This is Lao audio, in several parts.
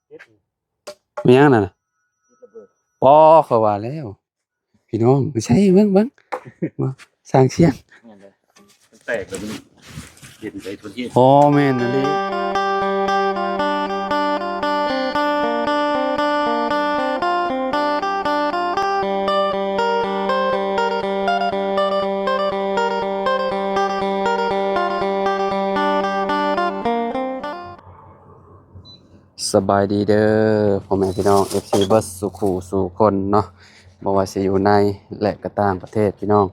ເຮັດ ແມ່ນຫຍັງນັ້ນນະ? ຕິດລະເບີດ ປໍ ຂ້ອຍວ່າແລ້ວ ພີ່ນ້ອງ ໃສເບິ່ງ ເບິ່ງ ວ່າສ້າງສຽງ ແມ່ນເດ້ ມັນແຕກແລ້ວມັນເຫັນໄປທົ່ວທີບ ອໍ ແມ່ນອີ່ຫຼີ. ສະບາຍດີເດີ ພໍ່ແມ່ພີ່ນ້ອງ ເອັຟຊີ ເບິດສູ່ຄູ່ສູ່ຄົນເນາະ ບໍ່ວ່າຊິຢູ່ໃນ ແລະ ກໍຕ່າງປະເທດ ພີ່ນ້ອງ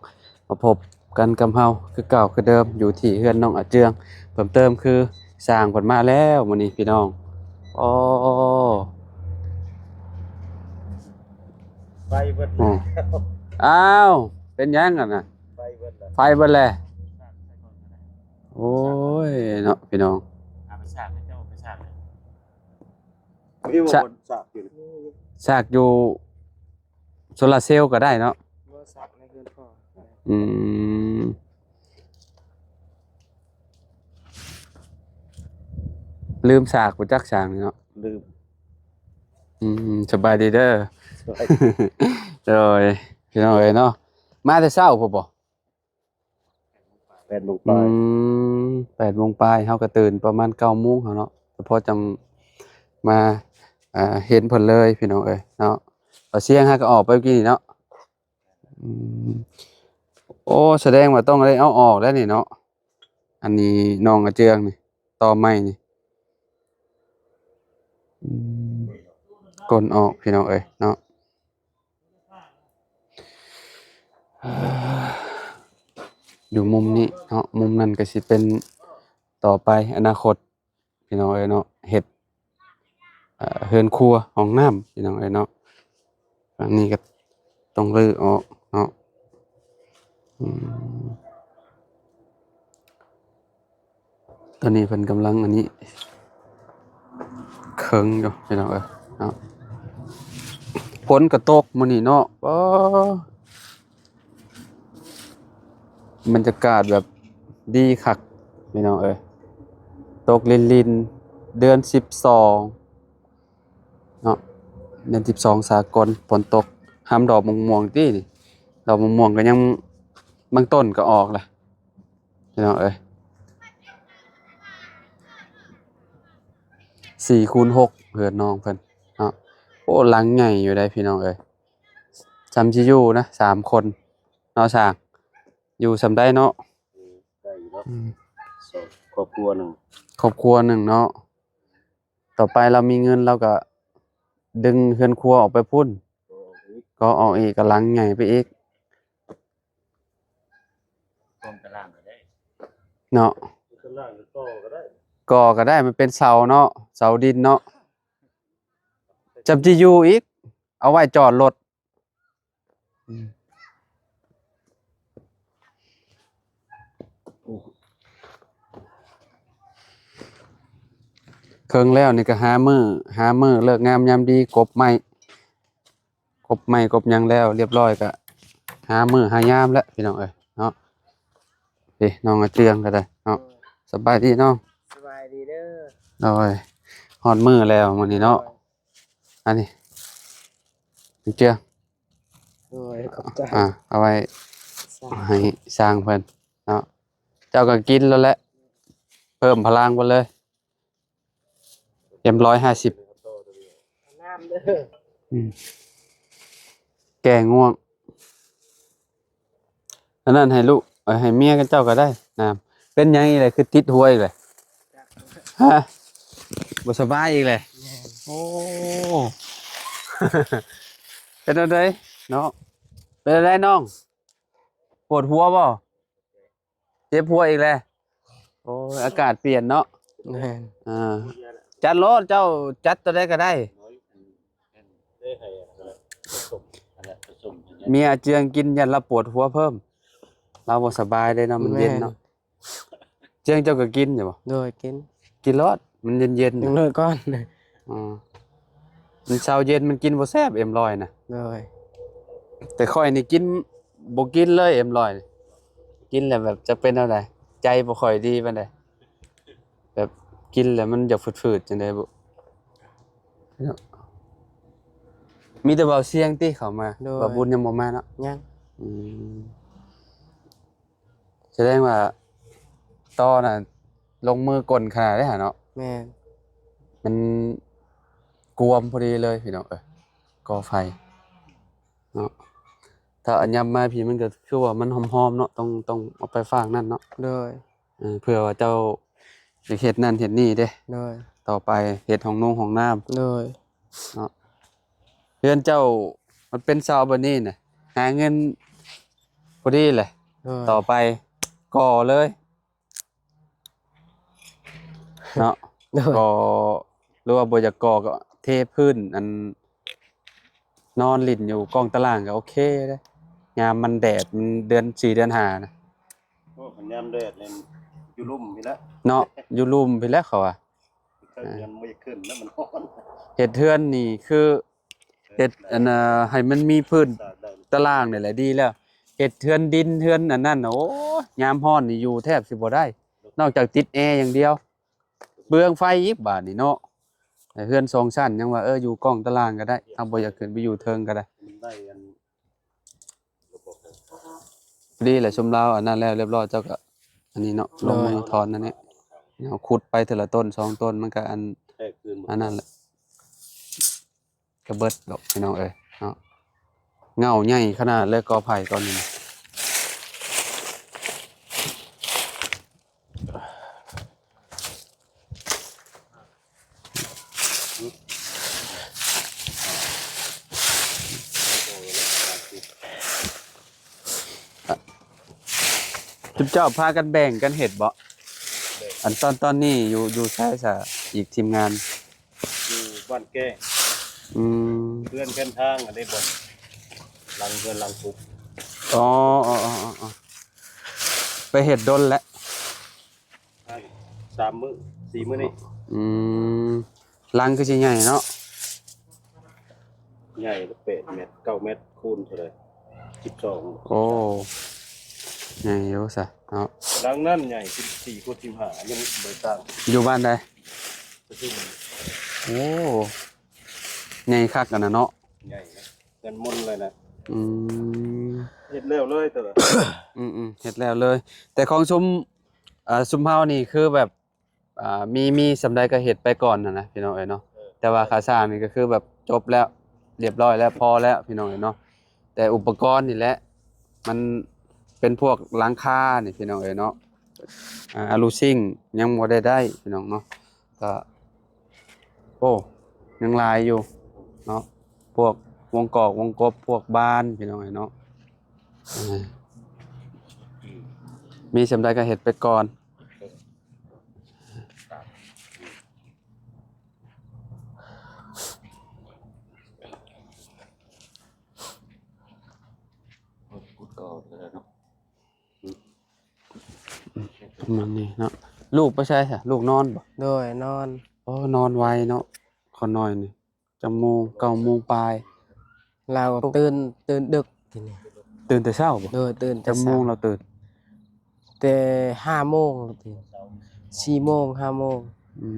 ມາພົບກັນກັບເຮົາຄືເກົ່າຄືເດີມ ຢູ່ທີ່ເຮືອນນ້ອງອາເຈືອງ ເພີ່ມເຕີມຄືຊ່າງເພິ່ນມາແລ້ວມື້ນີ້ ພີ່ນ້ອງ. ໂອ້ ໄຟເບິດແລ້ວ ອ້າວ ເປັນຫຍັງຫັ້ນນະ? ໄຟເບິດແລ້ວ ໄຟເບິດແລ້ວ. ໂອ້ຍເນາະ ພີ່ນ້ອງ ເອົາໄປສາກໃຫ້ເຈົ້າ ໄປສາກເລີຍ ມີບໍ່ ສາກ ບ່ອນສາກຢູ່ນີ້? ສາກຢູ່ໂຊລາເຊວກໍໄດ້ເນາະ ບໍ່ ສາກໃນເຮືອນພໍ່. ອືມ ລືມສາກບໍ່ຈັກສາກນີ້ເນາະ ລືມ. ອືມ ສະບາຍດີເດີ ສະບາຍດີ ໂດຍ ພີ່ນ້ອງເອີຍເນາະ ມາແຕ່ເຊົ້າພຸ້ນບໍ່? ແປດໂມງປາຍ ອືມ ແປດໂມງປາຍ ເຮົາກໍຕື່ນປະມານເກົ້າໂມງເຮົາເນາະ ກໍພໍຈັ່ງມາ ອ່າ ເຫັນເພິ່ນເລີຍ ພີ່ນ້ອງເອີຍເນາະ. ປາຊຽງຫາກໍອອກໄປກີ້ນີ້ເນາະ ອືມ ໂອ້ ສະແດງວ່າຕ້ອງໄດ້ເອົາອອກແລ້ວນີ້ເນາະ ອັນນີ້ນ້ອງອາເຈືອງນີ້ ຕໍ່ໄມ້ນີ້ ອືມ ກົ້ນອອກ ພີ່ນ້ອງເອີຍເນາະ. ຢູ່ມຸມນີ້ເນາະ ມຸມນັ້ນກໍຊິເປັນຕໍ່ໄປອະນາຄົດ ພີ່ນ້ອງເອີຍເນາະ ເຮັດ ເອີ ເຮືອນຄົວ ຫ້ອງນ້ຳ ພີ່ນ້ອງເອີຍເນາະ. ອັນນີ້ກໍຕ້ອງຮື້ອອກເນາະ ອືມ. ຕອນນີ້ເພິ່ນກຳລັງອັນນີ້ເຄິ່ງຢູ່ ພີ່ນ້ອງເອີຍເນາະ ຝົນກໍຕົກມື້ນີ້ເນາະ. ອໍ ບັນຍາກາດແບບດີຄັກ ພີ່ນ້ອງເອີຍ ຕົກລິນໆ ເດືອນສິບສອງເນາະ ເດືອນສິບສອງສາກົນ ຝົນຕົກ ຫຳດອກໝາກມ່ວງຕິນີ້ ດອກໝາກມ່ວງກໍຍັງ ບາງຕົ້ນກໍອອກລະ ພີ່ນ້ອງເອີຍ. ສີ່ຄູນຫົກ ເຮືອນນ້ອງເພິ່ນເນາະ ໂອ້ ຫຼັງໃຫຍ່ຢູ່ໃດ໋ ພີ່ນ້ອງເອີຍ ຊ່ຳຊິຢູ່ນະ ສາມຄົນເນາະ ຊ່າງ ຢູ່ຊ່ຳໃດເນາະ? ອືມ ໄດ້ຢູ່ເນາະ ອືມ ຄອບຄົວໜຶ່ງ ຄອບຄົວໜຶ່ງເນາະ. ຕໍ່ໄປລາວມີເງິນ ລາວກໍດຶງເຮືອນຄົວອອກໄປພຸ້ນ ກໍອອກອີກ ກໍຫຼັງໃຫຍ່ໄປອີກ ເນາະ ກໍກໍໄດ້ ມັນເປັນເສົາເນາະ ເສົາດິນເນາະ ຈຳຊິຢູ່ອີກ ເອົາໄວ້ຈອດລົດ. ອືມ ເຄິ່ງແລ້ວນີ້ກໍຫາມື້ ຫາມື້ເລີກງາມຍາມດີ ກົບໄມ້ ກົບໄມ້ກົບຫຍັງແລ້ວລຽບຮ້ອຍ ກໍຫາມື້ຫາຍາມແລ້ວ ພີ່ນ້ອງເອີຍເນາະ. ເອີ ນ້ອງອາເຈືອງກໍໄດ້ເນາະ ສະບາຍດີນ້ອງ ສະບາຍດີເດີ. ໂດຍ ຮອດມື້ແລ້ວມື້ນີ້ເນາະ ໂດຍ ອັນນີ້ ອາເຈືອງ ໂດຍ ຂອບໃຈ ອ່າ ເອົາໄວ້ໃຫ້ຊ່າງເພິ່ນເນາະ ເຈົ້າກໍກິນໂລດແຫຼະ ເພີ່ມພະລັງເພິ່ນເລີຍ ເອັມຮ້ອຍຫ້າສິບ ນ້ຳເດີ ອືມ ແກ້ງ່ວງ. ອັນນັ້ນໃຫ້ລູກ ເອີ ໃຫ້ເມຍກັບເຈົ້າກໍໄດ້ ນ້ຳ. ເປັນຫຍັງອີກແຫຼະ ຄືຕິດຫົວອີກແຫຼະ? ຮະ? ບໍ່ສະບາຍອີກແຫຼະ? ແມ່ນ ໂອ້ ເປັນແນວໃດເນາະ? ເປັນແນວໃດນ້ອງ? ປວດຫົວບໍ່? ເຈັບຫົວອີກແລ້ວ. ໂອ້ຍ ອາກາດປ່ຽນເນາະ. ແມ່ນ ອ່າ ຈັດໂລດ ເຈົ້າຈັດຕົວໃດກໍໄດ້. ເມຍອາເຈືອງກິນ ຢ້ານລາວປວດຫົວເພີ່ມ ລາວບໍ່ສະບາຍເດ້ເນາະ ມັນເຢັນເນາະ. ແມ່ນ ເຈືອງເຈົ້າກໍກິນຢູ່ບໍ່? ໂດຍ ກິນ ກິນໂລດ ມັນເຢັນໆ ຢ່າງໜ້ອຍກ່ອນ. ອໍ ມັນເຊົ້າເຢັນມັນກິນບໍ່ແຊບ ເອັມຮ້ອຍນະ. ໂດຍ ແຕ່ຂ້ອຍນີ້ກິນ ບໍ່ກິນເລີຍ ເອັມຮ້ອຍນີ້ ກິນແລ້ວແບບຈັກເປັນແນວໃດ ໃຈບໍ່ຄ່ອຍດີປານໃດ ແບບກິນແລ້ວມັນຢາກຝືດໆ ຈັ່ງໃດບຸ. ເນາະ ມີແຕ່ເບົາສຽງຕິເຂົ້າມາ. ໂດຍ ບ່າວບຸນຍັງບໍ່ມາເນາະ? ຍັງ. ອືມ ສະແດງວ່າຕໍ່ນະ ລົງມືກົນຂະໜາດເດ້ຫາເນາະ. ແມ່ນ ມັນກວມພໍດີເລີຍພີ່ນ້ອງເອີຍ ກໍ່ໄຟເນາະ. ຖ້າອັນຍາມມາພີ້ ມັນກໍຄືວ່າມັນຫອມໆເນາະ ຕ້ອງ ຕ້ອງເອົາໄປຟາກນັ້ນເນາະ. ໂດຍ ເອີ ເພື່ອວ່າເຈົ້າຢາກເຮັດນັ້ນເຮັດນີ້ເດ້. ໂດຍ ຕໍ່ໄປເຮັດຫ້ອງນຸ່ງຫ້ອງນ້ຳ. ໂດຍ ເນາະ ເຮືອນເຈົ້າມັນເປັນເສົາແບບນີ້ນະ ຫາເງິນພໍດີແຫຼະ. ໂດຍ ຕໍ່ໄປກໍ່ເລີຍເນາະ. ໂດຍ ກໍ່ ຫຼືວ່າບໍ່ຢາກກໍ່ກໍເທພື້ນ ອັນ ນອນຫຼິ້ນຢູ່ກ້ອງຕາລ່າງກໍໂອເຄເດ້. ຍາມມັນແດດ ມັນເດືອນສີ່ເດືອນຫ້ານະ. ໂອ້ ຄັນຍາມແດດນີ້ຢູ່ລຸ່ມພີ້ແຫຼະເນາະ ຢູ່ລຸ່ມພີ້ແຫຼະເຂົາວ່າ. ເທິງມັນບໍ່ຢາກຂຶ້ນນະ ມັນຮ້ອນ. ເຮັດເຮືອນນີ້ຄືເຮັດ ອັນ ໃຫ້ມັນມີພື້ນຕາລ່າງນີ້ແຫຼະດີແລ້ວ. ເຮັດເຮືອນດິນເຮືອນອັນນັ້ນ ໂອ້ຍ ຍາມຮ້ອນນີ້ຢູ່ແທບຊິບໍ່ໄດ້ ນອກຈາກຕິດແອຢ່າງດຽວ. ເປືອງໄຟອີກບາດນີ້ເນາະ. ເຮືອນສອງຊັ້ນຍັງວ່າ ເອີ ຢູ່ກ້ອງຕາລ່າງກໍໄດ້ ເຮົາບໍ່ຢາກຂຶ້ນໄປຢູ່ເທິງກໍໄດ້. ມັນໄດ້ອັນ ດີແຫຼະ ຊຸມລາວອັນນັ້ນແລ້ວຮຽບຮ້ອຍ ເຈົ້າກໍອັນນີ້ເນາະ ລົງມືຖອນອັນນີ້. ເຮົາຂຸດໄປເທື່ອລະຕົ້ນສອງຕົ້ນ ມັນກໍອັນ ອັນນັ້ນແຫຼະ ກະເບິດດອກພີ່ນ້ອງເອີຍເນາະ. ເຫງົ້າໃຫຍ່ຂະໜາດເລີຍ ກໍໄຜ່ກໍນີ້. ຈຸມເຈົ້າພາກັນແບ່ງກັນເຮັດເບາະ? ແບ່ງ ອັນຕອນ ຕອນນີ້ຢູ່ ຢູ່ໃສສະ ອີກທີມງານ? ຢູ່ບ້ານແກ້ງ. ອືມ ເຮືອນແຄມທາງ ອັນນີ້ບ່ອນຫຼັງເຮືອນຫຼັງປຸກ. ອໍ ອໍ ໄປເຮັດດົນແລ້ວ? ໄດ້ສາມມື້ສີ່ມື້ນີ້. ອືມ ຫຼັງຄືຊິໃຫຍ່ເນາະ. ໃຫຍ່ແປດແມັດ ເກົ້າແມັດ ຄູນເທົ່າໃດ ສິບສອງ. ໂອ້ ໃຫຍ່ຢູ່ຊະເນາະ. ຫຼັງນັ້ນໃຫຍ່ສິບສີ່ຄູນສິບຫ້າ ຍັງບໍ່ໄດ້ສ້າງ. ຢູ່ບ້ານໃດ? ປະຊຸມ. ໂອ້ ໃຫຍ່ຄັກອັນນັ້ນເນາະ. ໃຫຍ່ນະ ເຮືອນມົນເລີຍນະ. ອືມ ເຮັດແລ້ວເລີຍ. ອືມໆ ເຮັດແລ້ວເລີຍ. ແຕ່ຂອງຊຸມ ອ່າ ຊຸມເຮົານີ້ຄືແບບ ອ່າ ມີ ມີສ່ຳໃດກໍເຮັດໄປກ່ອນຫັ້ນນະ ພີ່ນ້ອງເອີຍເນາະ. ເອີ ແຕ່ວ່າຄ່າສ້າງນີ້ກໍຄືແບບຈົບແລ້ວ ຮຽບຮ້ອຍແລ້ວ ພໍແລ້ວ ພີ່ນ້ອງເອີຍເນາະ. ແຕ່ອຸປະກອນນີ້ແຫຼະ ມັນເປັນພວກຫຼັງຄານີ້ ພີ່ນ້ອງເອີຍເນາະ. ອາ ອາລູຊິງຍັງບໍ່ໄດ້ໄດ້ ພີ່ນ້ອງເນາະ. ກໍ ໂອ້ ຍັງຫຼາຍຢູ່ເນາະ ພວກວົງກອກວົງກົບ ພວກບານ ພີ່ນ້ອງເອີຍເນາະ. ເອີ ມີສ່ຳໃດກໍເຮັດໄປກ່ອນ. ປະມານນີ້ເນາະ. ລູກໄປໃສຊະ? ລູກນອນບໍ່? ໂດຍ ນອນ. ໂອ້ ນອນໄວເນາະ ຂ້ານ້ອຍນີ້. ຈັກໂມງ? ເກົ້າໂມງປາຍ. ລາວຕື່ນ ຕື່ນດຶກທີນີ້. ຕື່ນແຕ່ເຊົ້າບໍ່? ໂດຍ ຕື່ນແຕ່ເຊົ້າ. ຈັກໂມງລາວຕື່ນ? ແຕ່ຫ້າໂມງລາວຕື່ນ. ສີ່ໂມງ ຫ້າໂມງ. ອື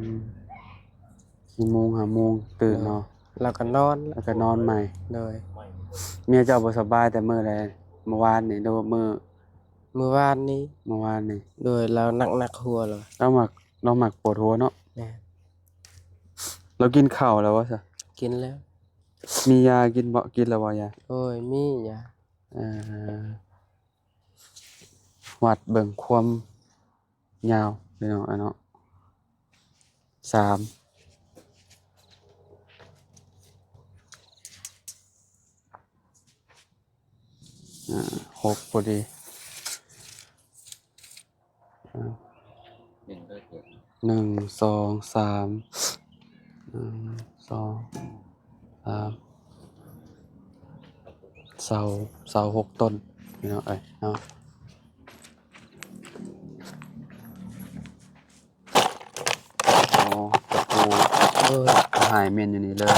ມ ສີ່ໂມງ ຫ້າໂມງຕື່ນເນາະ. ໂດຍ ລາວກໍນອນ ແລ້ວກໍນອນໃໝ່. ໂດຍ ເມຍເຈົ້າບໍ່ສະບາຍແຕ່ມື້ໃດ? ມື້ວານນີ້ ຫຼືວ່າມື້ ມື້ວານນີ້. ມື້ວານນີ້. ໂດຍ ລາວໜັກໆຫົວລະ. ລາວມັກ ລາວມັກປວດຫົວເນາະ. ແມ່ນ. ລາວກິນເຂົ້າແລ້ວບໍ່ຊະ? ກິນແລ້ວ. ມີຢາກິນບໍ່? ກິນແລ້ວບໍ່ຢາ? ໂອ້ຍ ມີຢາ. ເອີ ວັດເບິ່ງຄວາມຍາວ ພີ່ນ້ອງເນາະ. ສາມ ອ່າ ຫົກພໍດີ. ອ່າ ໜຶ່ງ ສອງ ສາມ ໜຶ່ງ ສອງ ສາມ ເສົາ ເສົາຫົກຕົ້ນ ພີ່ນ້ອງເອີຍເນາະ. ອໍ ຕະປູ ເອີ ຫາຍເມັນຢູ່ນີ້ເລີຍ.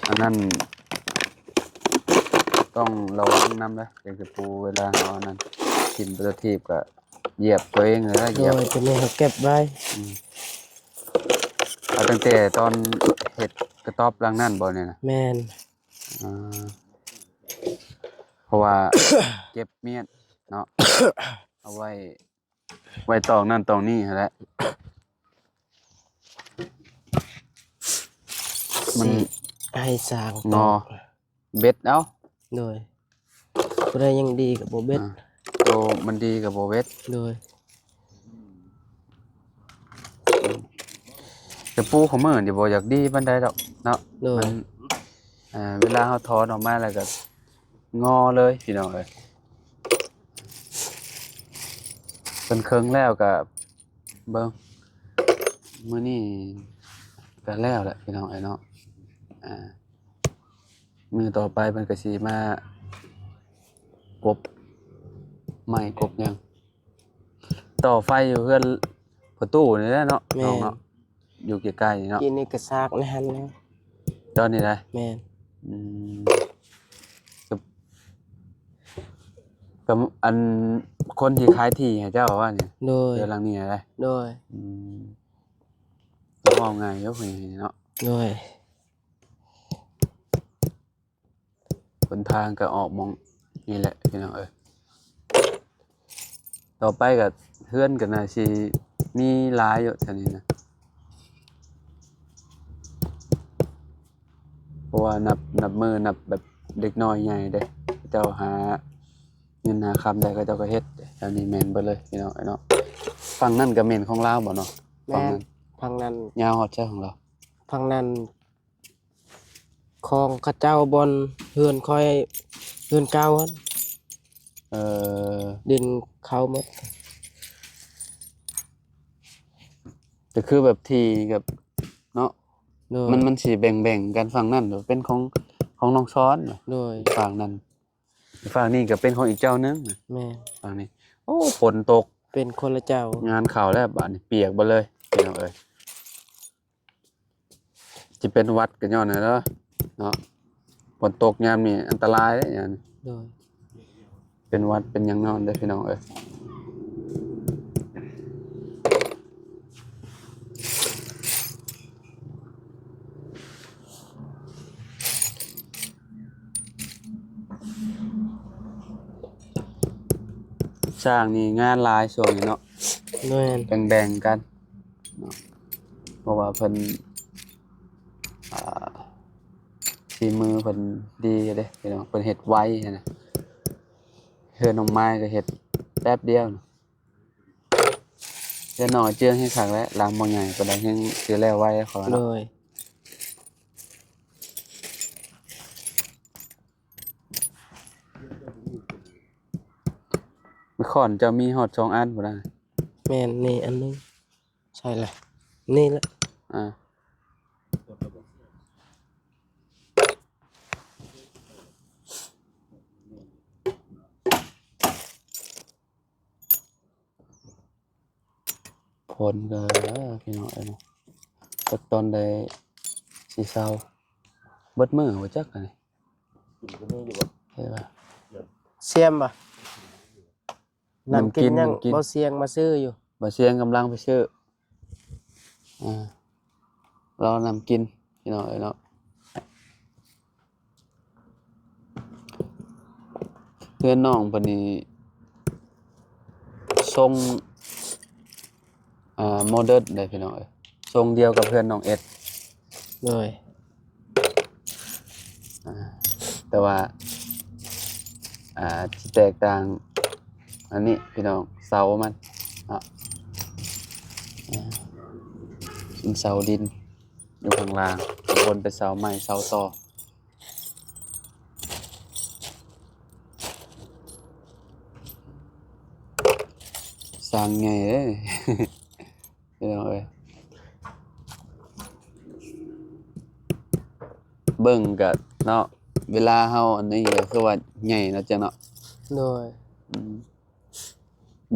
ອັນນັ້ນ ຕ້ອງລະວັງນຳເດີ ເປັນຕະປູ ເວລາເຮົາອັນນັ້ນ ຖິ້ມໄປຕົວທີບກໍຢຽບຕົວເອງເລີຍ ໂດຍ ຢຽບ ຕົວນີ້ເຮົາເກັບໄວ້ ອືມ ເອົາຕັ້ງແຕ່ຕອນເຮັດກະຕ໊ອບຫຼັງນັ້ນບໍ່ນີ້ນະ? ແມ່ນ ອ່າ ເພາະວ່າເກັບມຽນເນາະ ເອົາໄວ້ ໄວ້ຕອງນັ້ນຕອງນີ້ຫັ້ນແຫຼະ ມັນ ຊິໃຫ້ສ້າງ ງໍ ເບັດເອົາ ໂດຍ ຜູ້ໃດຍັງດີກໍບໍ່ເບັດ ອ່າ ໂຕມັນດີກໍບໍ່ເບັດ ໂດຍ ແຕ່ປູຂອງມື້ນີ້ບໍ່ຢາກດີປານໃດດອກເນາະ ໂດຍ ມັນ ອ່າ ເວລາເຮົາຖອນອອກມາແລ້ວກໍງໍເລີຍ ພີ່ນ້ອງເອີຍ ເພິ່ນເຄິ່ງແລ້ວກໍເບິ່ງ ມື້ນີ້ກໍແລ້ວແຫຼະ ພີ່ນ້ອງເອີຍເນາະ ອ່າ ມື້ຕໍ່ໄປເພິ່ນກໍຊິມາກົບໄມ້ກົບຫຍັງ ຕໍ່ໄຟຢູ່ເຮືອນພໍ່ຕູ້ນີ້ແຫຼະເນາະ ແມ່ນ ນ້ອງເນາະ ຢູ່ໃກ້ໆນີ້ເນາະ ກິນນີ້ກະຊາກໃນຫັ້ນແຫຼະ ຕອນນີ້ນະ ແມ່ນ ອືມ ກັບ ກັບອັນຄົນທີ່ຂາຍທີ່ໃຫ້ເຈົ້າວ່ານີ້ ໂດຍ ເຮືອນຫຼັງນີ້ນະ ໂດຍ ອືມ ກໍເວົ້າງ່າຍຢູ່ເນາະ ໂດຍ ຫົນທາງກໍອອກໝ່ອງນີ້ແຫຼະ ພີ່ນ້ອງເອີຍ ຕໍ່ໄປກໍເຮືອນກໍໜ້າຊິມີຫຼາຍຢູ່ແຖວນີ້ນະ ເພາະວ່ານັບ ນັບມື້ ນັບແບບເດັກນ້ອຍໃຫຍ່ເດ້ ເຂົາເຈົ້າຫາເງິນຫາຄຳໄດ້ ເຂົາເຈົ້າກໍເຮັດ ແຖວນີ້ແມ່ນເບິດເລີຍ ພີ່ນ້ອງເອີຍເນາະ ຝັ່ງນັ້ນກໍແມ່ນຂອງລາວບໍ່ເນາະ? ແມ່ນ ຝັ່ງນັ້ນ ຝັ່ງນັ້ນ ຍາວຮອດໃສຂອງລາວ? ຝັ່ງນັ້ນ ຂອງເຂົາເຈົ້າ ບ່ອນເຮືອນຂ້ອຍ ເຮືອນເກົ່າຫັ້ນ ເອີ ດິນເຂົາໝົດ ກໍຄືແບບທີ່ກັບເນາະ ໂດຍ ມັນ ມັນຊິແບ່ງໆກັນ ຝັ່ງນັ້ນເປັນຂອງ ຂອງນ້ອງຊອນ ໂດຍ ຝັ່ງນັ້ນ ຝັ່ງນີ້ກໍເປັນຂອງອີກເຈົ້າໜຶ່ງ ແມ່ນ ຝັ່ງນີ້ ໂອ້ ຝົນຕົກ ເປັນຄົນລະເຈົ້າ ງານເຂົ້າແລ້ວ ບາດນີ້ປຽກເບິດເລີຍ ພີ່ນ້ອງເອີຍ. ຊິເປັນຫວັດກໍຍ້ອນນັ້ນເດີເນາະ ຝົນຕົກຍາມນີ້ອັນຕະລາຍເດ້ຍາມນີ້ ໂດຍ ເປັນຫວັດເປັນຫຍັງນອນເດີພີ່ນ້ອງເອີຍ. ຊ່າງນີ້ງານຫຼາຍຊ່ວງນີ້ເນາະ ແມ່ນ ແບ່ງໆກັນເນາະ ເພາະວ່າເພິ່ນ ອ່າ ສີມືເພິ່ນດີເດ້ພີ່ນ້ອງ ເພິ່ນເຮັດໄວຫັ້ນນະ ເຮືອນນ້ອງມາຍກໍເຮັດແປັບດຽວນະ ເຮືອນນ້ອງອາເຈືອງແຮງຄັກແຫຼະ ຫຼັງບໍ່ໃຫຍ່ປານໃດ ແຮງຊິແລ້ວໄວເຂົາວ່າເນາະ ໂດຍ. ໄມ້ຄ້ອນເຈົ້າມີຮອດສອງອັນພຸ້ນນະ? ແມ່ນ ນີ້ອັນໜຶ່ງ ໃສ່ລະ ນີ້ລະ ອ່າ ຝົນກໍພີ່ນ້ອງເອີຍເນາະ ຈັກຕອນໃດຊິເຊົາ ເບິດມື້ບໍ່ຈັກອັນນີ້ ກິນກໍມີຢູ່ບໍ່ ເຫັນບໍ່ ສຽມບໍ່ ນ້ຳກິນ ນ້ຳກິນຍັງ ນ້ຳກິນ ບໍ່ສຽງມາຊື້ຢູ່ ບໍ່ສຽງກຳລັງໄປຊື້ ອ່າ ລໍນ້ຳກິນພີ່ນ້ອງເອີຍເນາະ. ເຮືອນນ້ອງເພິ່ນນີ້ຊົງ ອ່າ ໂມເດີນເດ້ພີ່ນ້ອງເອີຍ ຊົງດຽວກັບເຮືອນນ້ອງເອັດ ໂດຍ ອ່າ ແຕ່ວ່າ ອ່າ ຊິແຕກຕ່າງອັນນີ້ພີ່ນ້ອງ ເສົາມັນເນາະ ເປັນເສົາດິນ ຢູ່ຂ້າງລ່າງ ຂ້າງບົນເປັນເສົາໄມ້ເສົາຕໍ ສ້າງໃຫຍ່ເດ້ພີ່ນ້ອງເອີຍ ເບິ່ງກະເນາະ ເວລາເຮົາອັນນີ້ກະຄືວ່າໃຫຍ່ເນາະ ເຈົ້າເນາະ ໂດຍ ອືມ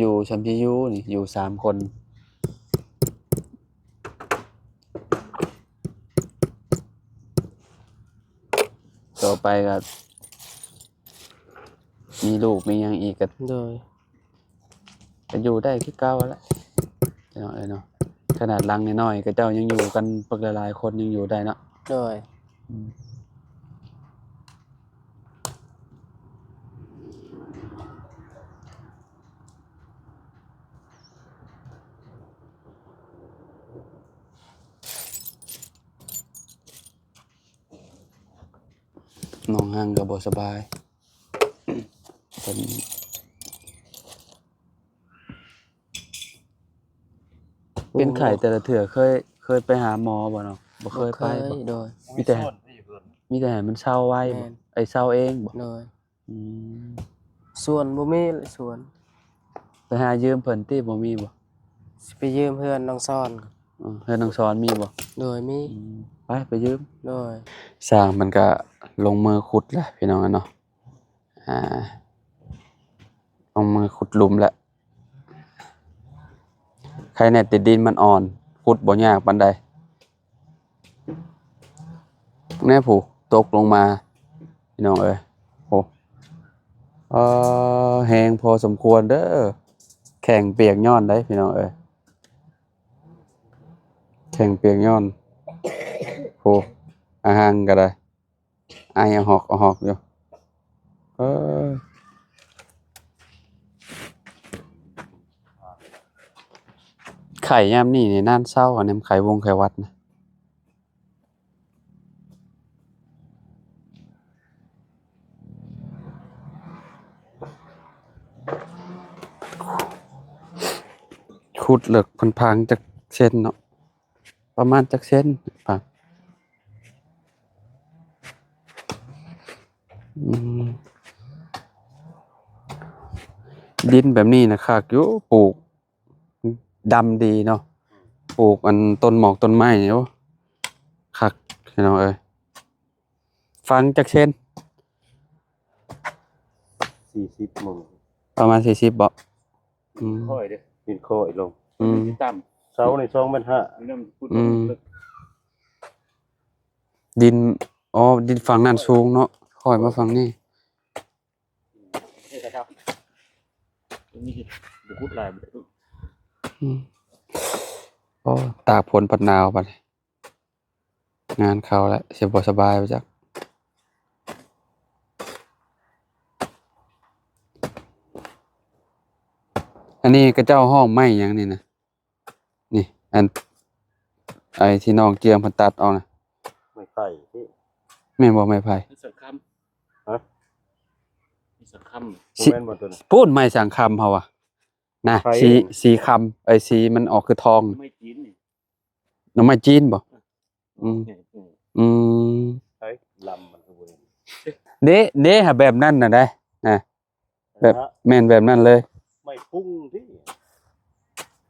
ຢູ່ຊ່ຳທີ່ຢູ່ນີ້ ຢູ່ສາມຄົນ ຕໍ່ໄປກໍ ມີລູກມີຫຍັງອີກກໍ ໂດຍ ກໍຢູ່ໄດ້ຄືເກົ່າແຫຼະ ພີ່ນ້ອງເອີຍເນາະ. ຂະໜາດຫຼັງນ້ອຍໆ ເຂົາເຈົ້າຍັງຢູ່ກັນປຶກຫຼາຍໆຄົນຍັງຢູ່ໄດ້ເນາະ. ໂດຍ ອືມ ນ້ອງຮັງກໍບໍ່ສະບາຍ ເປັນ ເປັນໄຂ້ແຕ່ລະເທື່ອ ເຄີຍ ເຄີຍໄປຫາໝໍບໍ່ນ້ອງ? ບໍ່ເຄີຍໄປບໍ່? ໂດຍ ມີແຕ່ ມີແຕ່ໃຫ້ມັນເຊົາໄວບໍ່? ແມ່ນ ໄອ້ເຊົາເອງບໍ່? ໂດຍ ອືມ ສວນບໍ່ມີ ສວນ ໄປຫາຢືມເພິ່ນຕິ ບໍ່ມີບໍ່? ຊິໄປຢືມເຮືອນນ້ອງສອນ. ເອີ ເຮືອນນ້ອງສອນມີບໍ່? ໂດຍ ມີ ອືມ ໄປ ໄປຢືມ. ໂດຍ ຊ່າງມັນກະລົງມືຂຸດແລ້ວ ພີ່ນ້ອງເນາະ. ອ່າ ລົງມືຂຸດຫຼຸມແລ້ວ ໄຄແນ່ແຕ່ດິນມັນອ່ອນ ຂຸດບໍ່ຍາກປານໃດ. ແນ່ຜູ້ຕົກລົງມາ ພີ່ນ້ອງເອີຍ ໂອ້ ເອີ ແຮງພໍສົມຄວນເດີ ແຂ້ງປຽກຍ້ອນໄດ໋ ພີ່ນ້ອງເອີຍ ແຂ້ງປຽກຍ້ອນ ໂອ້ ອາຫັງກໍໄດ້ ໄອອະຫອກອະຫອກຢູ່ ເອີ ໄຂ້ຍາມນີ້ນີ້ນານເຊົາ ອັນນີ້ໄຂ້ວົງໄຂ້ຫວັດນະ. ຂຸດເລິກເພິ່ນຝັງຈັກເຊັນເນາະ? ປະມານຈັກເຊັນ? ປະ ອືມ ດິນແບບນີ້ນະຄັກຢູ່ ປູກ ດຳດີເນາະ ປູກອັນຕົ້ນໝອກຕົ້ນໄມ້ນີ້ ໂອ້ ຄັກພີ່ນ້ອງເອີຍ. ຝັງຈັກເຊັນ? ສີ່ສິບ ປະມານສີ່ສິບບໍ? ອືມ ຄ່ອຍເດ້ ເປັນຄ່ອຍລົງ ອືມ ມັນຊິຕ່ຳ ເສົານີ້ສອງແມັດຫ້າ ອືມ ດິນ ອໍ ດິນຝັ່ງນັ້ນສູງເນາະ ຄ່ອຍມາຝັ່ງນີ້ ອືມ ໂອ້ ຕາກຝົນພັດໜາວບັດນີ້. ງານເຂົ້າແລ້ວ ຊິບໍ່ສະບາຍບໍ່ຈັກ. ອັນນີ້ເຂົາເຈົ້າຮ້ອງໄມ້ຫຍັງນີ້ນະ? ນີ້ ອັນ ໄອ້ທີ່ນ້ອງເຈືອງເພິ່ນຕັດອອກນະ ໄມ້ໄຜ່ຕິ ແມ່ນບໍ່? ໄມ້ໄຜ່ ໄມ້ສັງຄຳ ຮະ? ໄມ້ສັງຄຳ ຊິ ບໍ່ແມ່ນບໍ່ຕົວນັ້ນ? ປູ້ນ ໄມ້ສັງຄຳເຮົາວ່ານະ ໄມ້ ສີ ສີຄຳ ເອີຍ ສີມັນອອກຄືທອງ ໄມ້ຈີນນີ້ ໜໍ່ໄມ້ຈີນບໍ? ອືມ ເອີ ເອີ ອືມ ໃຊ້ລຳມັນຄືບໍ່ເຫັນ ເດ້ ເດ້ ຫາແບບນັ້ນນະໄດ໋ ນະ ແບບ ແມ່ນແບບນັ້ນເລີຍ ໄມ້ພຸ້ງຕິ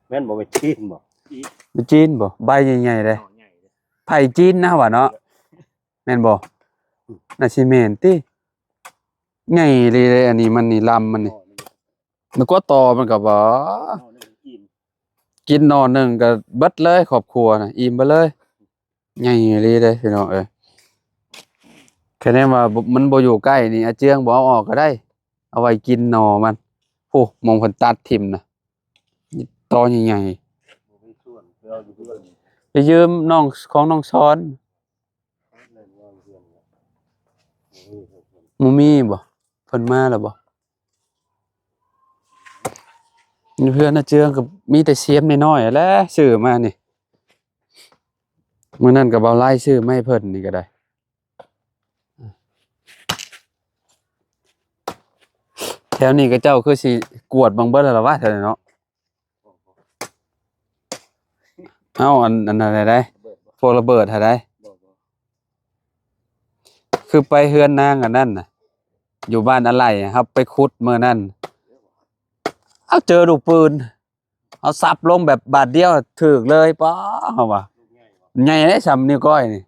ແມ່ນບໍ່? ໄມ້ຈີນບໍ? ໄມ້ຈີນບໍ? ໃບໃຫຍ່ໆເດ້ ໄຜ່ຈີນນະຫວາເນາະ ແມ່ນບໍ່? ໜ້າຊິແມ່ນຕິ ໃຫຍ່ອີ່ຫຼີເດ້ ອັນນີ້ມັນນີ້ ລຳມັນນີ້ ນຶກວ່າຕໍ່ມັນກໍບໍ່ ກິນໜໍ່ໜຶ່ງກໍເບິດເລີຍ ຄອບຄົວນະ ອີ່ມເບິດເລີຍ ໃຫຍ່ອີ່ຫຼີເດ້ພີ່ນ້ອງເອີຍ. ຄະແນນວ່າ ມັນບໍ່ຢູ່ໃກ້ນີ້ ອາເຈືອງບໍ່ເອົາອອກກໍໄດ້ ເອົາໄວ້ກິນໜໍ່ມັນ. ໂອ້ ໝ່ອງເພິ່ນຕັດຖິ້ມນະ ຕໍໃຫຍ່ໆ ໄປຢືມນ້ອງ ຂອງນ້ອງສອນ ບໍ່ມີບໍ່? ເພິ່ນມາແລ້ວບໍ່? ຢູ່ເຮືອນອາເຈືອງກໍມີແຕ່ຊຽມນ້ອຍໆແຫຼະ ຊື້ມານີ້ ມື້ນັ້ນກໍເບົາໄລຊື້ມາໃຫ້ເພິ່ນນີ້ກໍໄດ້. ແຖວນີ້ເຂົາເຈົ້າຄືຊິກວດເບິ່ງເບິດແລ້ວລະວະ ແຖວນີ້ເນາະ. ເອົ້າ ອັນ ອັນນັ້ນໃດ ພວກລະເບີດຫັ້ນໃດ ຄືໄປເຮືອນນາງອັນນັ້ນນະ ຢູ່ບ້ານອາໄຫຼ ເຮົາໄປຂຸດມື້ນັ້ນ ເອົາ ເຈີລູກປືນ ເອົາສັບລົງແບບບາດດຽວຖືກເລີຍ ປ້າ ເຮົາວ່າ ໃຫຍ່ເດ້ ສ່ຳນິ້ວກ້ອຍນີ້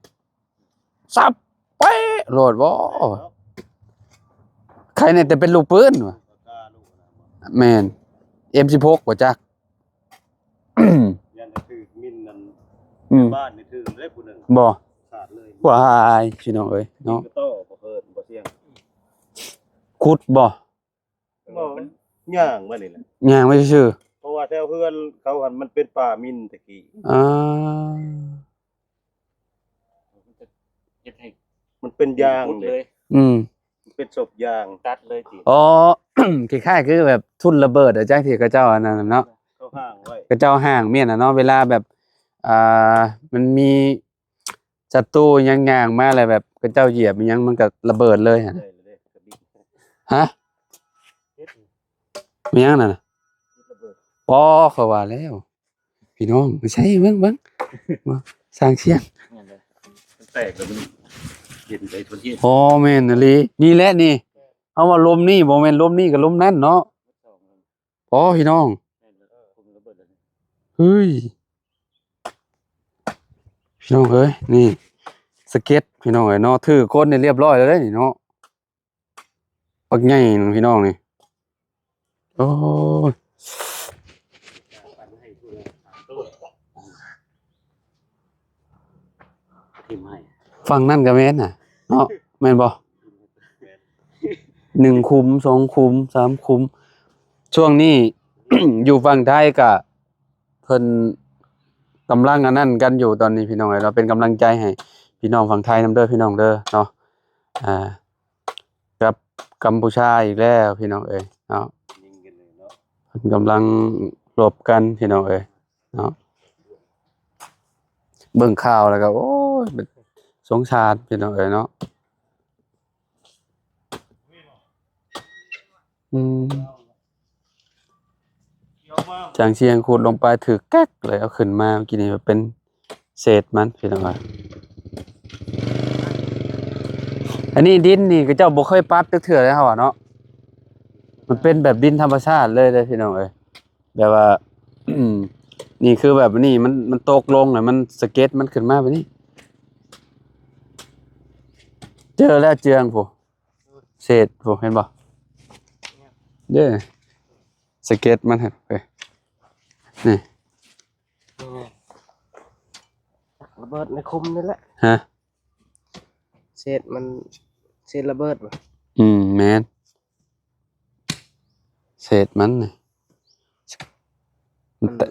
ສັບ ເປະໂລດ ໂອ້ ໃຄແນ່ແຕ່ເປັນລູກປືນວ່າ ແມ່ນ ເອັມສິບຫົກ ບໍ່ຈັກ ຢ້ານຖືກມິນນັ້ນ ອືມ ບ້ານນີ້ຖືກເດ້ຜູ້ໜຶ່ງ ບໍ່ ຂາດເລີຍ ວ້າຍ ພີ່ນ້ອງເອີຍເນາະ ກະຕໍບໍ່ເກີດບໍ່ສຽງ ຂຸດບໍ່? ຍ່າງໄປນີ້ແຫຼະ ຍ່າງໄປຊື່ໆ ເພາະວ່າແຖວເຮືອນເຂົາຫັ້ນມັນເປັນປ່າມິນແຕ່ກີ້ ອ່າ ເຮັດໃຫ້ ມັນເປັນຢາງເດ້ ອືມ ເປັນສົບຢາງ ຕັດເລີຍຕິ ອໍ ຄ້າຍໆຄືແບບທຸ່ນລະເບີດ ອາ ຈັ່ງທີ່ເຂົາເຈົ້າອັນນັ້ນເນາະ ເຂົາຫ້າງໄວ້ ເຂົາເຈົ້າຫ້າງ ແມ່ນລະເນາະ ເວລາແບບ ອ່າ ມັນມີສັດຕູຫຍັງຍ່າງມາແລ້ວ ແບບເຂົາເຈົ້າຢຽບອີ່ຫຍັງ ມັນກໍລະເບີດເລີຍຫັ້ນ ຮະ ແມ່ນຫຍັງນັ້ນນະ ອໍ ຂ້ອຍວ່າແລ້ວ ພີ່ນ້ອງ ໃສ່ເບິ່ງ ເບິ່ງ ສ້າງສຽງ ແມ່ນເດ້ ມັນແຕກແລ້ວມັນເຢັນໄປທົ່ວທີບ ອໍ ແມ່ນອີ່ຫຼີ ນີ້ແຫຼະນີ້ ເຮົາວ່າລົມນີ້ ບໍ່ແມ່ນລົມນີ້ກໍລົມນັ້ນເນາະ ອໍ ພີ່ນ້ອງ ເຮີ້ຍ ພີ່ນ້ອງເອີຍ ນີ້ ສະເກັດ ພີ່ນ້ອງເອີຍເນາະ ຖືກຄົນນີ້ລຽບຮ້ອຍແລ້ວເດ້ນີ້ເນາະ ບັກໃຫຍ່ໜຶ່ງ ພີ່ນ້ອງນີ້ ໂອ້ຍ ຖິ້ມໃຫ້ ຝັ່ງນັ້ນກໍແມ່ນນະເນາະ ແມ່ນບໍ່? ໜຶ່ງຂຸມ ສອງຂຸມ ສາມຂຸມ ຊ່ວງນີ້ ຢູ່ຝັ່ງໄທກໍເພິ່ນກຳລັງອັນນັ້ນກັນຢູ່ຕອນນີ້ ພີ່ນ້ອງເອີຍເນາະ ເປັນກຳລັງໃຈໃຫ້ພີ່ນ້ອງຝັ່ງໄທນຳເດີ ພີ່ນ້ອງເດີເນາະ ອ່າ ກັບກຳປູຊາອີກແລ້ວ ພີ່ນ້ອງເອີຍເນາະ ຍິງກັນເລີຍເນາະ ເພິ່ນກຳລັງລົບກັນ ພີ່ນ້ອງເອີຍເນາະ ເບິ່ງຂ່າວແລ້ວກໍ ໂອ້ຍ ເປັນສົງສານ ພີ່ນ້ອງເອີຍເນາະ ອືມ ຊ່າງສຽງຂຸດລົງໄປຖືກແກັກເລີຍ ເອົາຂຶ້ນມາເມື່ອກີ້ນີ້ເປັນ ເສດມັນ ພີ່ນ້ອງເອີຍ ອັນນີ້ດິນນີ້ເຂົາເຈົ້າບໍ່ເຄີຍປັບຈັກເທື່ອເດ້ເຮົາວ່າເນາະ ມັນເປັນແບບດິນທຳມະຊາດເລີຍເດ້ ພີ່ນ້ອງເອີຍ ແບບວ່າ ນີ້ຄືແບບນີ້ ມັນ ມັນຕົກລົງແລ້ວມັນສະເກັດມັນຂຶ້ນມາແບບນີ້ ເຈີແລ້ວເຈືອງພຸ້ນ ເສດພຸ້ນ ເຫັນບໍ່ ເດ້ ສະເກັດມັນຫັ້ນ ເອີ ນີ້ ລະເບີດໃນຂຸມນີ້ແຫຼະ ຮະ ເສດມັນ ເສດລະເບີດບໍ່? ອືມ ແມ່ນ ເສດມັນນີ້ ມັນ ມັນ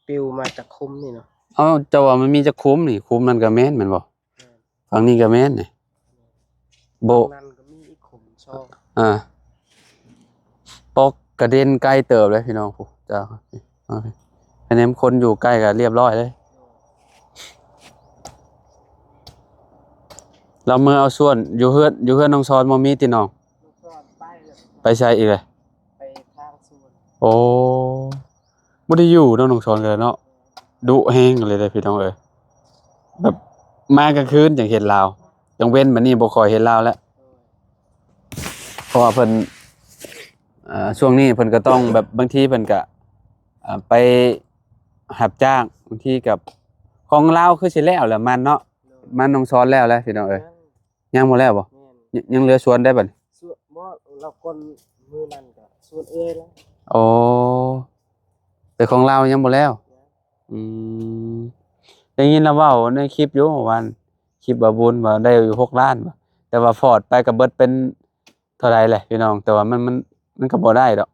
ປິວມາຈາກຂຸມນີ້ເນາະ ເອົ້າ ເຈົ້າວ່າມັນມີຈັກຂຸມນີ້ ຂຸມນັ້ນກໍແມ່ນ ແມ່ນບໍ່? ແມ່ນ ຝັ່ງນີ້ກໍແມ່ນນີ້ ໂບະ ນັ້ນກໍມີອີກຂຸມສອງ ອ່າ ປອກກະເດັນໄກເຕີບເລີຍພີ່ນ້ອງ ຜູ້ເຈົ້າ ໄປແນມຄົນຢູ່ໃກ້ກໍລຽບຮ້ອຍເລີຍ ລາວເມືອເອົາສ່ວນ ຢູ່ເຮືອນ ຢູ່ເຮືອນນ້ອງຊອນບໍ່ມີຕິນ້ອງ ນ້ອງຊອນໄປແລ້ວ ໄປໃສອີກເລີຍ? ໄປທາງສວນ ໂອ້ ບໍ່ໄດ້ຢູ່ເນາະ ນ້ອງຊອນກໍໄດ້ເນາະ ດຸແຮງເລີຍເດ້ພີ່ນ້ອງເອີຍ ແບບມາກາງຄືນຈັ່ງເຫັນລາວ ກາງເວັນບາດນີ້ບໍ່ຄ່ອຍເຫັນລາວແລ້ວ ເພາະວ່າເພິ່ນ ເອີ ຊ່ວງນີ້ເພິ່ນກໍຕ້ອງແບບ ບາງທີເພິ່ນກໍ ເອີ ໄປຮັບຈ້າງ ບາງທີກໍ ຂອງລາວຄືຊິແລ້ວແຫຼະມັນເນາະ ມັນນ້ອງຊອນແລ້ວແຫຼະພີ່ນ້ອງເອີຍ ຍັງບໍ່ແລ້ວບໍ່? ແມ່ນ ຍັງ ຍັງເຫຼືອສວນໄດ້ບັດນີ້ ສວນ ບໍ່ ລາວກ່ອນມື້ນັ້ນກໍສວນເອື້ອຍແລ້ວ ໂອ້ ແຕ່ຂອງລາວຍັງບໍ່ແລ້ວ ຍັງ ອືມ ໄດ້ຍິນລາວເວົ້າໃນຄລິບຢູ່ວານ ຄລິບບ່າວບຸນວ່າໄດ້ຢູ່ຫົກລ້ານ ແຕ່ວ່າຟອດໄປກໍເບິດເປັນເທົ່າໃດແຫຼະພີ່ນ້ອງ ແຕ່ວ່າມັນ ມັນ ມັນກໍບໍ່ໄດ້ດອກ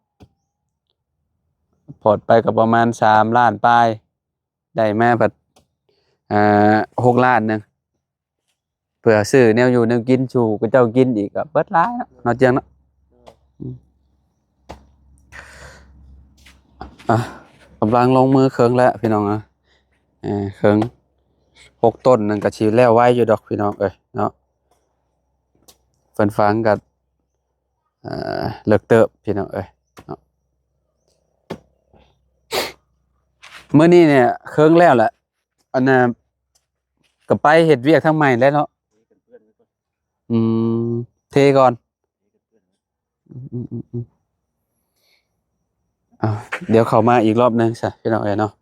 ຟອດໄປກໍປະມານສາມລ້ານປາຍ ໄດ້ມາພັດ ອ່າ ຫົກລ້ານໜຶ່ງ ເພື່ອຊື້ແນວຢູ່ແນວກິນສູ່ເຂົາເຈົ້າກິນອີກ ກໍເບິດຫຼາຍເນາະ ເນາະເຈືອງເນາະ ອືມ ອ່ະ ກຳລັງລົງມືເຄິ່ງແລ້ວພີ່ນ້ອງເອີຍ ເຄິ່ງ ຫົກຕົ້ນນັ້ນກໍຊິແລ້ວໄວຢູ່ດອກພີ່ນ້ອງເອີຍເນາະ ເພິ່ນຝັງກໍ ເອີ ເລິກເຕີບພີ່ນ້ອງເອີຍເນາະ ມື້ນີ້ນີ້ເຄິ່ງແລ້ວແຫຼະ ອັນນ່າ ກໍໄປເຮັດວຽກທາງໃໝ່ແລ້ວເນາະ ອືມ ເທກ່ອນ ອືມ ອືມ ອືມ ອືມ ອ່າ ດຽວເຂົ້າມາອີກລອບໜຶ່ງຊະພີ່ນ້ອງເອີຍເນາະ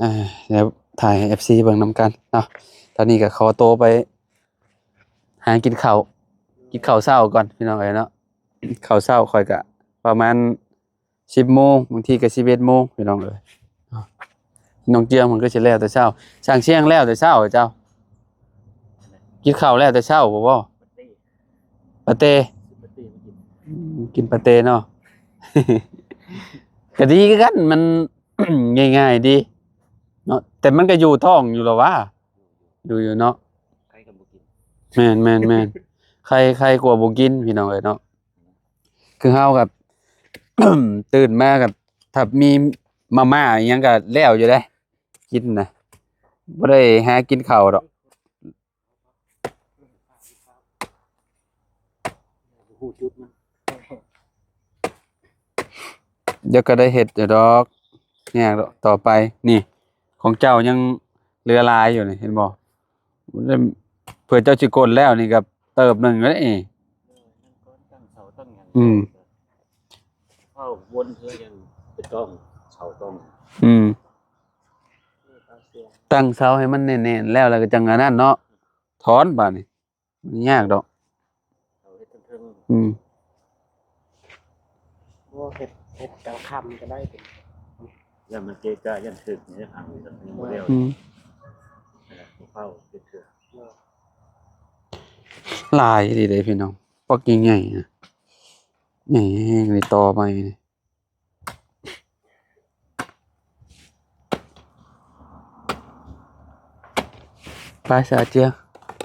ອ່າ ດຽວຖ່າຍໃຫ້ເອັຟຊີເບິ່ງນຳກັນເນາະ ຕອນນີ້ກໍຂໍໂຕໄປຫາກິນເຂົ້າ ກິນເຂົ້າເຊົ້າກ່ອນພີ່ນ້ອງເອີຍເນາະ ເຂົ້າເຊົ້າຂ້ອຍກະປະມານສິບໂມງ ບາງທີກະສິບເອັດໂມງພີ່ນ້ອງເອີຍ ນ້ອງເຈືອງມັນກໍຊິແລ້ວແຕ່ເຊົ້າ ຊ່າງຊຽງແລ້ວແຕ່ເຊົ້າເຈົ້າ ກິນເຂົ້າແລ້ວແຕ່ເຊົ້າບໍ່? ປາເຕ້ ປາເຕ້ ຊື້ປາເຕ້ມາກິນ ອືມ ກິນປາເຕ້ເນາະ ກໍດີคือกัน มัน ง่ายๆ ดีเนาะ แต่มันก็อยู่ท้องอยู่หรอวะ อยู่ อยู่เนาะ ใครก็บ่กิน แม่นๆๆ ใคร ใครกลัวบ่กิน พี่น้องเอ้ยเนาะ คือเฮาก็ ตื่นมาก็ ถ้ามีมาม่าอิหยังก็แล้วอยู่เด้ กินนะ บ่ได้หากินข้าวดอก ฮู้จุดมัน เดี๋ยวก็ได้เฮ็ดอยู่ดอก ยากดอก ต่อไป นี่ ของเจ้ายังเหลือหลายอยู่นี่ เห็นบ่ เผื่อเจ้าสิกลแล้วนี่ก็เติบหนึ่งแล้วนี่ ตั้งเสาตั้งหยัง อืม เว้าวนเทื่อยังไปต้องเสาต้อง อืม ตั้งเสาให้มันแน่นๆ แล้ว แล้วก็จั่งอันนั้นเนาะ ถอนบาดนี้ มันยากดอก เอาเฮ็ดเทิงๆ อืม บ่ เฮ็ด เฮ็ดกลางค่ำก็ได้ ย่านมันเกะกะ ย่านถึกนี่ พังนี่ก็บ่แล้ว อืม เฝ้าเฮ็ดเทื่อ หลายอีหลีเด้พี่น้อง ปักใหญ่ๆ นะ ใหญ่แฮงเลย ต่อใหม่นี่ ไปซะอาเจือง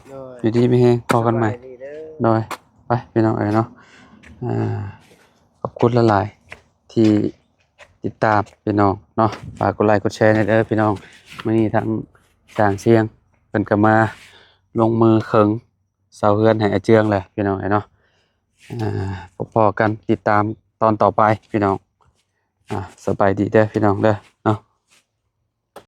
โดย อยู่ดีมีแฮง พ้อกันใหม่ สบายดีเด้อ โดย ไปพี่น้องเอ้ยเนาะ อ่า ขอบคุณหลายๆ ที่ติดตามพี่น้องเนาะ ฝากกดไลค์กดแชร์แหน่เด้อพี่น้อง มื้อนี้ทางช่างเสียงเพิ่นก็มาลงมือเคิงเสาเฮือนให้อาเจืองแหละพี่น้องเอ้ยเนาะ อ่า พบพ้อกัน ติดตามตอนต่อไปพี่น้อง อ่า สบายดีเด้อพี่น้องเด้อเนาะ